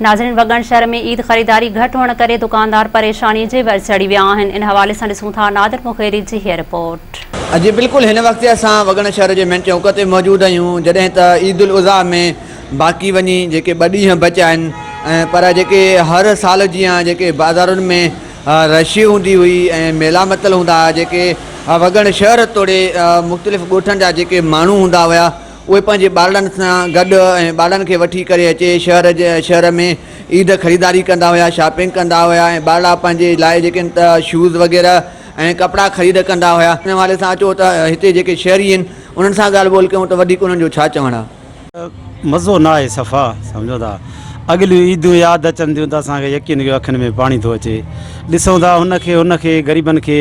ناظرين وڳڻ شهر ۾ عيد خريداري گهٽ هئڻ ڪري دڪاندار پريشاني جي ور چڙهي ويا آهن ان حوالي سان ڏسون ٿا نادر مغيري جي هيء رپورٽ. جي بلڪل هن وقت اسان وڳڻ شهر جي مين چونڪ تي موجود آهيون جڏهن ته عيد الاضحيٰ ۾ باقي وڃي جيڪي ٻه ڏينهن بچيا آهن ۽ پر جيڪي هر سال جيان جيڪي بازارن ۾ رشي هوندي هئي ۽ ميلا متل هوندا هئا جيڪي وڳڻ شهر توڙي مختلف ڳوٺن جا جيڪي ماڻهو هوندا هيا اهي پنهنجي ٻارڙن سان گڏ ۽ ٻارڙن کي وٺي ڪري اچي شهر جي شهر ۾ عيد خريداري ڪندا هيا شاپنگ ڪندا هيا ۽ ٻارڙا پنهنجي لاء جيڪي آهن ته شوز وغيره ۽ ڪپڙا خريد ڪندا هيا ان حوالي سان اچو ته هتي جيڪي شهري آهن انهن سان ڳالهه ٻولهه ڪيون ته وڌيڪ انهن جو ڇا چوڻ آهي. مزو نه آهي صفا سمجهو ٿا اڳليون عيدون ياد اچن ٿيون ته اسان کي يقين ڪيو اکين ۾ پاڻي ٿو اچي ڏسون ٿا هن کي هن کي غريبن کي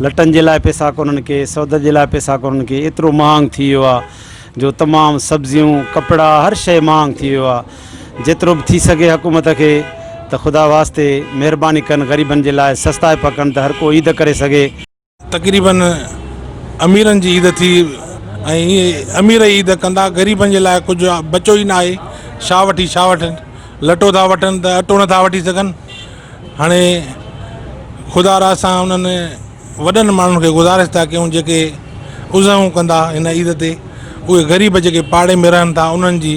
لٽن جي لاء پئسا ڪونهن ڪي سودن جي لاء پئسا ڪونهن ڪي ايترو مهانگ ٿي ويو آهي جو تمام سبزيون ڪپڙا هر شيء مهانگ ٿي ويو آهي جيترو به ٿي سگهي حڪومت کي ته خدا واسطي مهرباني ڪن غريبن جي لاء سستائپ ڪن ته هر ڪو عيد ڪري سگهي. تقريبن اميرن جي عيد ٿي ۽ اهي امير ئي عيد ڪندا غريبن جي لاء ڪجهه بچو ئي ناهي ڇا وٺي ڇا وٺن لٽو ٿا وٺن ته اٽو نٿا وٺي سگهن هاڻي خدا را اسان انهن وڏن ماڻهن کي گذارش ٿا ڪيون جيڪي عزئون ڪندا هن عيد تي اهي غريب جيڪي پاڙي ۾ رهن ٿا انهن جي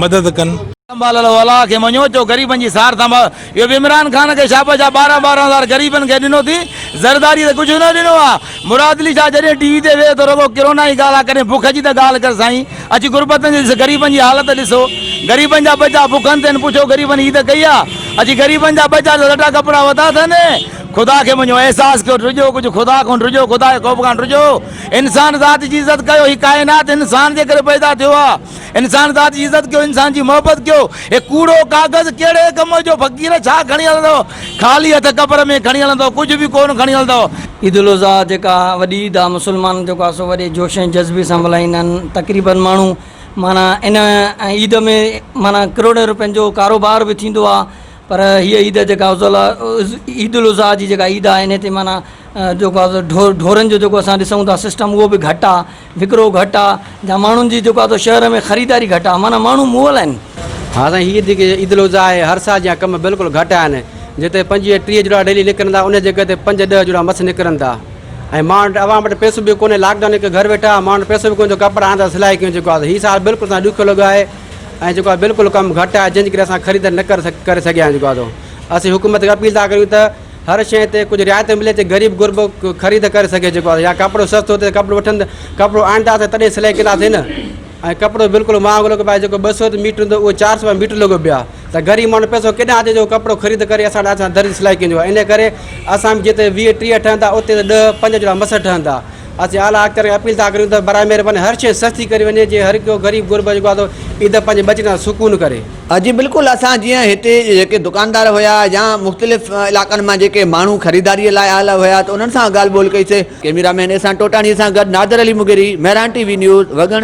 مدد ڪن. سنڀال لو الله کي مڃو چو غريبن جي سار سنڀال اهو به عمران خان کي شابش آ ٻارهن ٻارهن هزار غريبن کي ڏنو ٿي زرداري ته ڪجهه نه ڏنو آ مراد علي شاهه جڏهن ٽي وي تي ويهي ٿو رڳو ڪرونا جي ڳالهه آ ڪڏهن بک جي ته ڳالهه ڪر سائين اچي غربتن جي ڏس غريبن جي حالت ڏسو غريبن جا ٻچا بکن تي آهن پڇو غريبن عيد ڪئي آ اچي غريبن جا ٻچا لٽا ڪپڙا وتا اٿن خدا کي مڃو احساس ڪيو ڊڄو ڪجهه خدا کان ڊڄو خدا جي خوف کان ڊڄو انسان ذات جي عزت ڪيو هي ڪائنات انسان جي ڪري پيدا ٿيو آ انسان ذات جي عزت ڪيو انسان جي محبت ڪيو هي ڪوڙو ڪاغذ ڪهڙي ڪم جو فقير ڇا کڻي هلندو خالي هٿ قبر ۾ کڻي هلندو ڪجهه به ڪونه کڻي هلندو. عيد الاضحيٰ جيڪا وڏي عيد آ مسلمان جيڪو آ سو وڏي جوش ۽ جذبي سان ملهائيندا آهن تقريبن ماڻهو معنيٰ ان عيد ۾ معنيٰ ڪروڙين روپين جو ڪاروبار به ٿيندو آ پر هيء عيد جيڪا عيد الاضحيٰ جي جيڪا عيد آ انهي تي معنيٰ جيڪو آ سو ڍورن جو جيڪو اسان ڏسون ٿا سسٽم اهو به گهٽ آ وڪرو گهٽ آ يا ماڻهن جي جيڪو آ سو شهر ۾ خريداري گهٽ آ معنيٰ ماڻهو مئل آهن. ها سائين هي جيڪي عيد الاضحيٰ آهي هر سال جيان ڪم بلڪل گهٽ آهن جتي 25 30 جوڙا ڊيلي نڪرن ٿا ان جڳهه تي پنج ڏهه جوڙا مس نڪرن ٿا ۽ ماڻهن وٽ عوام وٽ پئسو به ڪونهي لاڪ ڊائون ڪري گهر ويٺا ماڻهن وٽ پئسو به ڪونهي جو ڪپڙا آڻن ٿا سلائي ڪيون جيڪو آهي هي سال بلڪل اسان ڏکيو لڳو آهي ۽ جيڪو آهي بلڪل ڪم گهٽ آهي جنهن جي ڪري اسان خريد نه ڪري سگهيا آهيون جيڪو آهي سو اسين حڪومت کي اپيل ٿا ڪريون ته هر شيء تي ڪجهه رعايت ملي ته غريب غربو خريد ڪري سگهي جيڪو آهي يا ڪپڙو سستو ٿئي ڪپڙو وٺن ته ڪپڙو آڻينداسين تڏهن سلائي ڪنداسين نه ۽ ڪپڙو بلڪل مهانگو لڳو پيو آهي جيڪو 200 رپيا ميٽر هوندو اهو 400 رپيا ميٽر لڳو پيو آهي ته غريب ماڻهو پئسو ڪيڏانهن اچي جو ڪپڙو خريد ڪري اسان وٽ اسان درزي سلائي ڪندو آهي ان ڪري اسان به جتي 20 30 ٺهن ٿا اتي ته ڏهه پنج جوڙا مس ٺهن ٿا اسين اعليٰ اختيار کي اپيل ٿا ڪريون ته براء مهرباني هر شيء سستي ڪري وڃي جي هر ڪو غريب غربو جيڪو آهي سو عيد پنهنجي ٻچن سان سڪون ڪري. جي بلڪل اسان جيئن هتي جيڪي دڪاندار هيا يا مختلف علائقن مان جيڪي ماڻهو خريداري لاء آيل هيا ته انهن سان ڳالهه ٻولهه ڪئي سي. ڪيميرا مين احسان ٽوٽاڻي سان گڏ Nadir Ali Mugheri, Mehran T V news, Wagan.